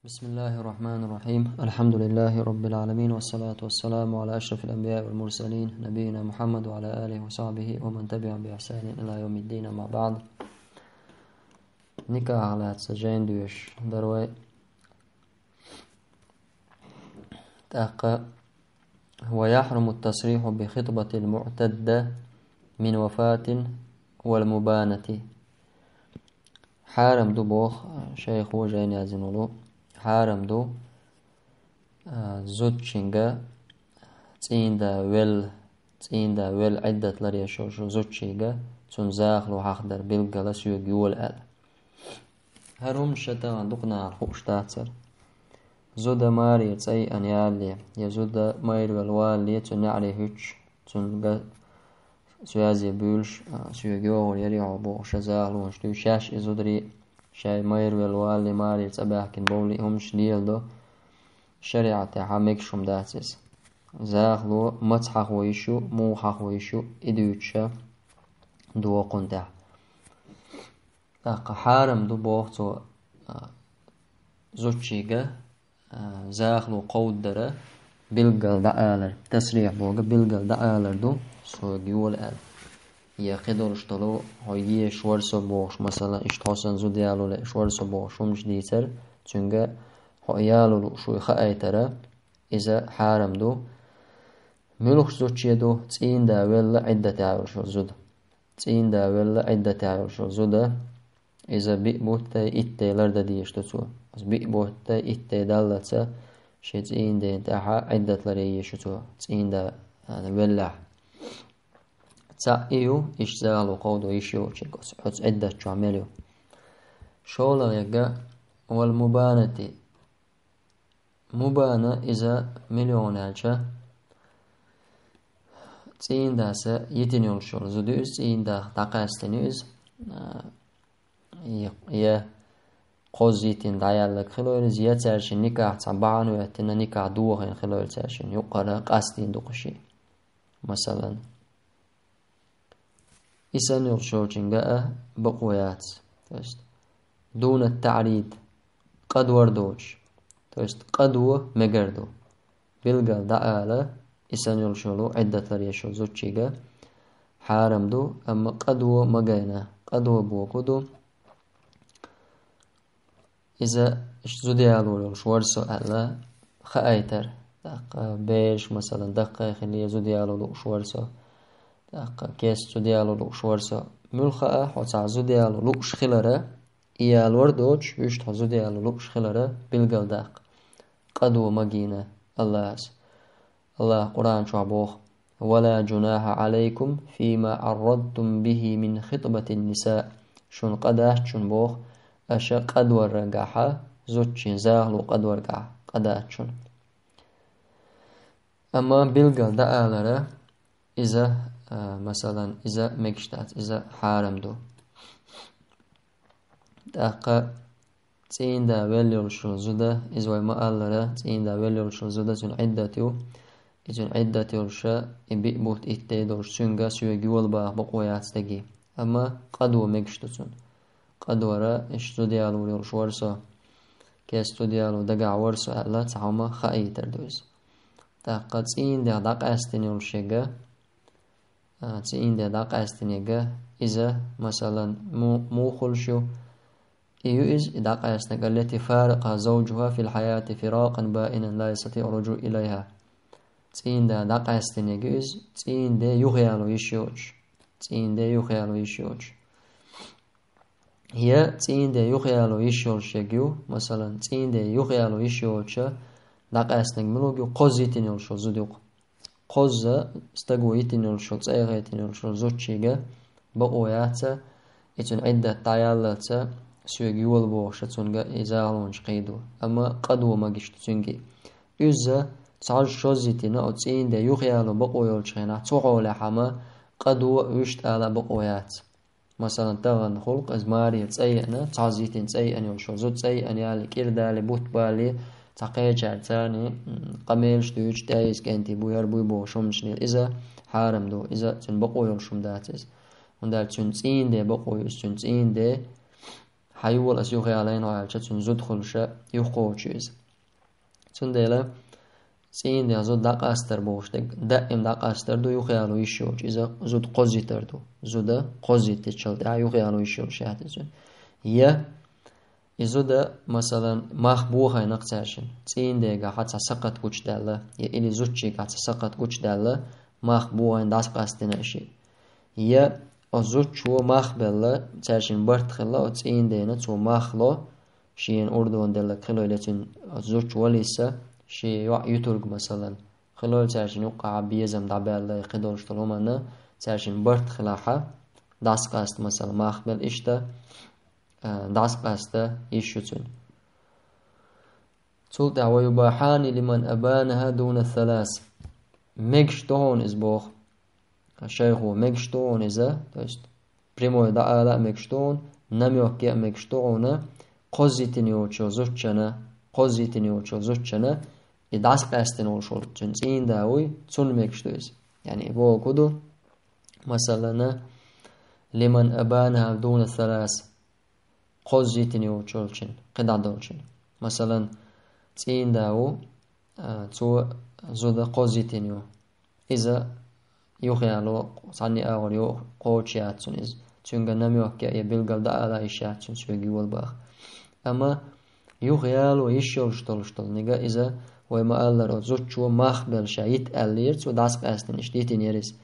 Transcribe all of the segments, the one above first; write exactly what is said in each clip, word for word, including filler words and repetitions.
بسم الله الرحمن الرحيم. الحمد لله رب العالمين، والصلاة والسلام على أشرف الأنبياء والمرسلين، نبينا محمد وعلى آله وصحبه ومن تبعهم بإحسان إلى يوم الدين، أما بعد. Никахь лаьцна жайна доьшуш дара вай. ТӀаккха: ويحرم التصريح بخطبة المعتدة من وفاة والمبانة. Хьарам ду, боху шайхо, жайна яздина волу, хьарам ду, а, зудчуьнга, цӀийнда велла, цӀийнда велла Ӏиддат ларъеш йолчу зудчуьнга цуьнан захало хьахадар билггала соьга йола аьлла. ХӀара хӀуманаш тахана дукха нахана хууш дацара. Зуда маре цӀа йиъна ялале, я зуда майрвелла валале, цуьнан неӀаре хӀуьттуш, цуьнга соьзе буьйлуш, а, соьга йогӀур яра хьо бохуш, шайн захалонаш дуьйцуш, шаьш и зударий, шаьш майрвелла валале, маре цӀа баьхкина бовлий, и хӀуманаш леладо шариӀатехь мегаш хӀума дац иза. Захало маца хьахо йиш ю, муха хьахо йиш ю, и дуьйцуш ду кхунна тӀехь. ТӀаккха хьарам ду, боху цо, а, зудчуьнга, а, захало кховдадара билггала дӀаалар, тасрихь бохург билггала дӀаалар ду, соьга йола аьлла. Я кхидолуш долу, хьо езаш вара со бохуш, масала, иштта хьо санна зуда яло лууш вара со бохуш хӀуманаш дийцар, цуьнга хьо яло лууш вуй хаийтара, иза хьарам ду. Муьлхачу зудчун ду? ЦӀийнда велла Ӏиддатехь йолуш йолу зуда. ЦӀийнда велла Ӏиддатехь йолуш йолу зуда, иза биъ бутт а, итт а лардан дезаш ду цо. Иза биъ бутт а, итт а даллалц шен цӀийнда ден тӀехь Ӏиддат ларъян езаш ю цо, цӀийнда, а, веллехь. Цхьаъ и ю, иштта захало кховдо йиш йолчуьнга оцу Ӏиддат чохь мел ю. ШолгӀа ерг: والمبانة. Мубана иза муьлха ю аьлча, цӀийнда са йитина йолуш йолу зуда ю иза, цӀийнда дӀакъаьстина ю иза, а, я, я кхозза йитина дӀаяьлларг хилла йолу иза, я цаьршинна никахь цхьа бахьана хӀоьттина, никахь дохийна хилла йолу цаьршинна, юккъера къастийна ду кху шиъ. Масалан, и санна йолчу шолчуьнга а бакъо яц. То есть, дуна таърид, къадор доцуш. То есть, къадо мегар ду. Билггала дӀаала, и санна йолчу Ӏиддат ларъеш йолу зудчуьнга хьарам ду, амма къадо ма гайна. Къадо бохург ду, иза иштта зуда яло лууш вара со аьлла, хаийтар. ТӀаккха бераш, масалан, даккхий хилла, зуда яло лууш вара со. ТӀаккха кеста зуда яло лууш вара со. Муьлхха а хьо цхьа зуда яло лууш хилара, и ялор доцуш, вуьшта хьо зуда яло лууш хилара, билггала даккха. Къадо ма гийна Аллахьас. Аллахьа Къуръан чохь боху: ولا جناح عليكم فيما عرضتم به من خطبة النساء. Шуна къа дац шуна боху, аша къадоргахьа, зудчун захало къадоргахьа къа дац шуна. Амма билггала дӀаалара, иза, а, масалан, иза мегаш дац, иза хьарам ду. ТӀаккха цӀийнда велла йолуш йолу зуда, иза вай ма-аллара, цӀийнда велла йолуш йолу зуда, цуьнан Ӏиддат ю. И цуьнан Ӏиддат йолуша, и биъ бутт, итт а долуш, цуьнга соьга йола баха бакъо яц стеган. Амма къадо мегаш ду цунна. Къадора, иштта зуда яло лууш вара со, кеста зуда яло дагахь вара со аьлла, цхьа хӀума хаийтар ду иза. ТӀаккха цӀийнда дӀакъаьстина йолуш ерг, а, цӀийнда дӀакъаьстина ерг, иза, масалан, му-, муха хуьлуш ю, и ю иза, и дӀакъаьстинарг: التي فارقها زوجها في الحياة فراقا بائنا لا يستطيع الرجوع إليها. ЦӀийнда дӀакъаьстинарг ю иза, цӀийнда юхаяло йиш йоцуш. ЦӀийнда юхаяло йиш йоцуш. Я цӀийнда юхаяло йиш йолуш ерг ю, масалан, цӀийнда юхаяло йиш йоцуша дӀакъаьстинарг муьлхарг ю, кхозза йитина йолуш йолу зуда ю-кх. Кхозза стага йитина йолуш йолу, цӀа яхийтина йолуш йолу зудчуьнга бакъо яц, и цуьнан Ӏиддат дӀаяллалц соьга йола бохуша цуьнга и захалонаш кхийдо. Амма къадо мегаш ду цуьнга. Иза цхьа шозза йитина, оцу цӀийнда юхаяло бакъо йолчу хенахь, цу хьолехь-м къадо а, вуьшта ала а бакъо яц. Масалан, тахана хуьлу-кх иза маре цӀа йиъна, цхьозза йитина цӀа йиъна йолуш йолу зуда, цӀа йиъна ялале, кӀира далале, бутт балале, цхьа кхечаьрца царна, м, къамелаш дуьйцуш, тӀе а иза кӀентий бу, яра буй бохуш хӀуманаш лела, иза хьарам ду, иза цуьнан бакъо йолуш хӀума дац иза. ХӀунда аьлча цуьнан цӀийнда бакъо ю иза, цуьнан цӀийнда хьайола ас юхаялийна хьо аьлча, цуьнан зуда хуьлуш юхакхочу иза. Цундела цӀийнан дегӀ зуда дӀакъастар бохуш дерг, даим дӀакъастар ду юхаяло йиш йолчу, иза зуда кхоззийтар ду. Зуда кхоззийтичул тӀаьхьа юхаяло йиш йолуш яц иза. Я и зуда, масалан, мах бохийна-кх цаьршинна, цӀийнан дегахь цхьа сакхат гучудаьлла, я или зудчигахь цхьа сакхат гучудаьлла, мах бохийна дӀасакъастийна и шиъ. Я оцу зудчо мах белла, цаьршинна барт хилла оцу цӀийнан дена, цо мах ло, шена урдон делларг хилойла, цуьнан оцу зудчо валийса, шен йоӀ юьтург, масалан, хилойла, цаьршинна юккъехь безам дӀабаьлла, я кхидолуш долу хӀуманна, цаьршинна барт хилахь, дӀасакъаста, масалан, мах белла, иштта, а, дӀасакъаста йиш ю цуьнан. Цул тӀаьхьа: «Ва юбахьани лиман абанаха дуна салас». Мегаш ду хьуна иза боху. Шайхо, мегаш ду хьуна иза, то есть прямой дӀаала а мегаш ду хьуна, намёк ян а мегаш ду хьуна, кхоззийтина йолчу зудчана, кхоззийтина йолчу зудчана, и дӀасакъаьстина волуш волу цуьнан цӀийнан да вуй, цунна мегаш ду иза. Яъни и бохург ду, масалана, лиман абанаха дуна салас, кхоззийтина йолчу волчун, кхидӀа долчун. Масалан, цӀийнан да ву, а, цо зуда кхоззийтина ю. Иза юхаяло цхьанна агӀор йо-, кхочуш яц цунна иза. Цуьнга намёк ян я билггал дӀаала йиш яц цуьнан соьга йола баха. Амма юхаяло йиш йолуш долуш долу ниган иза, вай ма-аллара, оцу зудчо мах белла ша йита аьллера, цо дӀасакъаьстина иштта йитинера иза.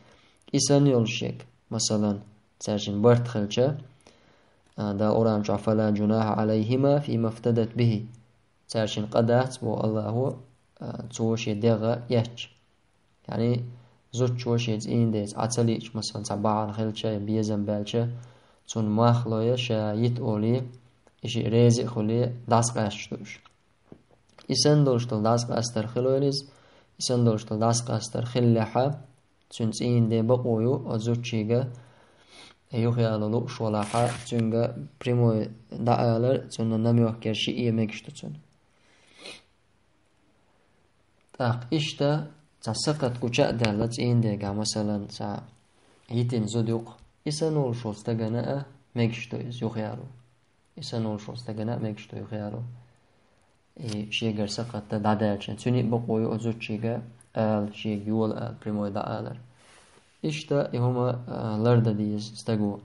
И санна йолуш ерг, масалан, цаьршинна барт хилча, а, Дала Къуръан чохь: «Фала жунаха алайхима фима фтадат бихи». Цаьршинна къа дац, боху Аллахо, а, цо шен дегӀ эцча. Яъни зудчо шен цӀийнан деца Ӏа ца лиъча, масалан, цхьа бахьана хилча я безам баьлча, цунна мах ло я ша йита олий, и шиъ реза а хуьлий, дӀасакъаьсташ ду уьш. И санна долуш долу дӀасакъастар хилойла иза, и санна долуш долу дӀасакъастар хиллехьа, цуьнан цӀийнан ден бакъо ю оцу зудчига, юхаяло лууш валахьа, цуьнга прямой дӀаалар, цунна намёк яр шиъ а мегаш ду цунна. ТӀаккха иштта цхьа сакхат гуча а даьлла цӀийнан дегахь, масалан, цхьа йитина зуда ю-кх, и санна волуш волу стагана а мегаш ду иза юхаяло. И санна волуш волу стагана а мегаш ду юхаяло. И шегара сакхат дӀадаьлча, цуьнан а бакъо ю оцу зудчига ала, шега йола ала, прямой дӀаалар. Иштта и хӀума, а, лардан деза стаго.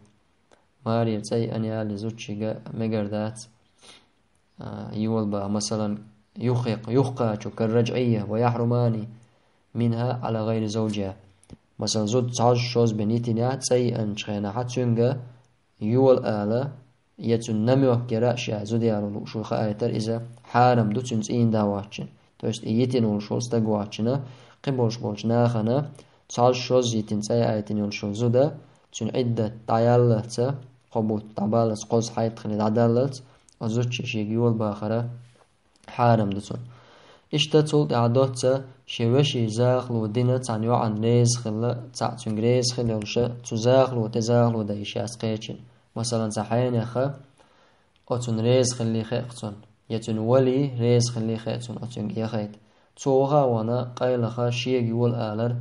Марера цӀа йиъна яле зудчига мегар дац, а, йола баха, масалан, юххе-, юххехь кхачо, карраджӀийя, ва яхьрумани минха ала гӀайри завджиха. Масалан, зуда цхьожжа-шозза бен йитинехь, цӀа йиъначу хенахь цуьнга йола ала, я цуьнан намёк яр а ша зуда яло лууш ву хаийтар, иза хьарам ду цуьнан цӀийнан да воцчунна. То есть и йитина волуш волу стаг воцчунна, кхин болуш болчу нахана цхьожжа-шозза йитина, цӀа яийтина йолуш волу зуда, цуьнан Ӏиддат дӀаяллалц, кхо бутт дӀабаллалц, кхозза хьайд хилий дӀадаллалц, оцу зудчо шега йола бахар хьарам ду цунна. Иштта цул тӀаьхьа доцца, шен вешин захало дина цхьана йоӀана реза хилла, цхьаъ цуьнга реза хилла йолуша, цу захало тӀе захало дан йиш яц кхечун. Масалан, цхьа хьенеха оцунна реза хилли хеа-кх цунна, я цуьнан вали реза хилли хеа цунна оцуьнга яхайта. Цо ваха а вахана, къайлаха шега йола алар,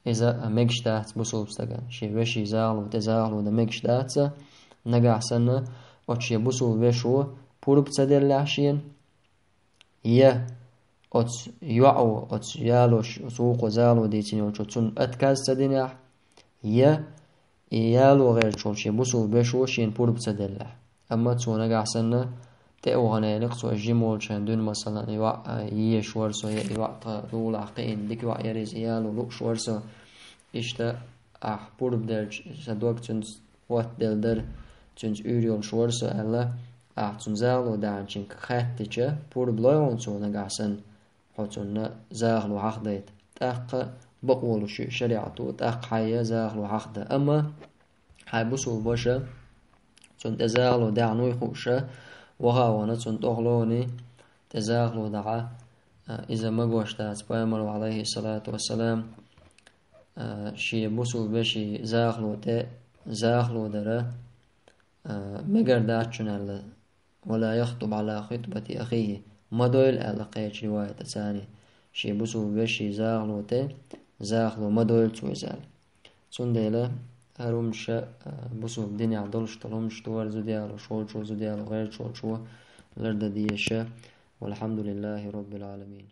иза мегаш дац бусулба стагана. Шен вешин захало тӀе захало дан мегаш дац, нагахь санна оцу шен бусулба вешо пурба ца деллехь шена, я оцу йоӀо, оцу ялош, оцу вукхо захало дийцина йолчо цунна отказ ца динехь, я и яло гӀерташ волу шен бусулба вешо шена пурба ца деллехь. Амма цо нагахь санна тӀе а вахана элира-кх цо, жима волчу хенахь дуьйна, масалан, и йоӀ, а, езаш вара со, я и йоӀ тхан дулахь кхиъна дика йоӀ яра иза, яло лууш вара со. Иштта ахь пурба делча, сан дог цуьнца хӀоттаделла дара, цуьнца уьйр йолуш вара со аьлла, ахь цунна захало даьхначуьнга хаьттича, пурба лой хьуна цо нагахь санна, хьо цунна захало хьахдайта. ТӀаккха бакъо луш ю шариӀато, тӀаккха хьайя захало хьахдан. Амма хьайн бусулба ваша цунна тӀе захало даьхна вуй хууша, ваха а вахана цунна тӀехула вахана тӀе захало дахьа, а, иза магош дац. Пайхамаро, Ӏалайхиссалату вассалам, а, шен бусулба вешин захало тӀе захало дара, а, мегар дац шуна аьлла, «Ва ла яхтуб Ӏала хитбати ахихи», ма дойла аьлла кхечу риваятаца, шен бусулба вешин захало тӀе захало ма дойла цо иза аьлла. Цундела, хӀара хӀумнаш, а, бусалба динехь долуш долу хӀумнаш ду хӀара зуда яло, шочо зуда яло, гӀертачо лардан дезаш. Валхьамдулиллахи роббил Ӏаламин.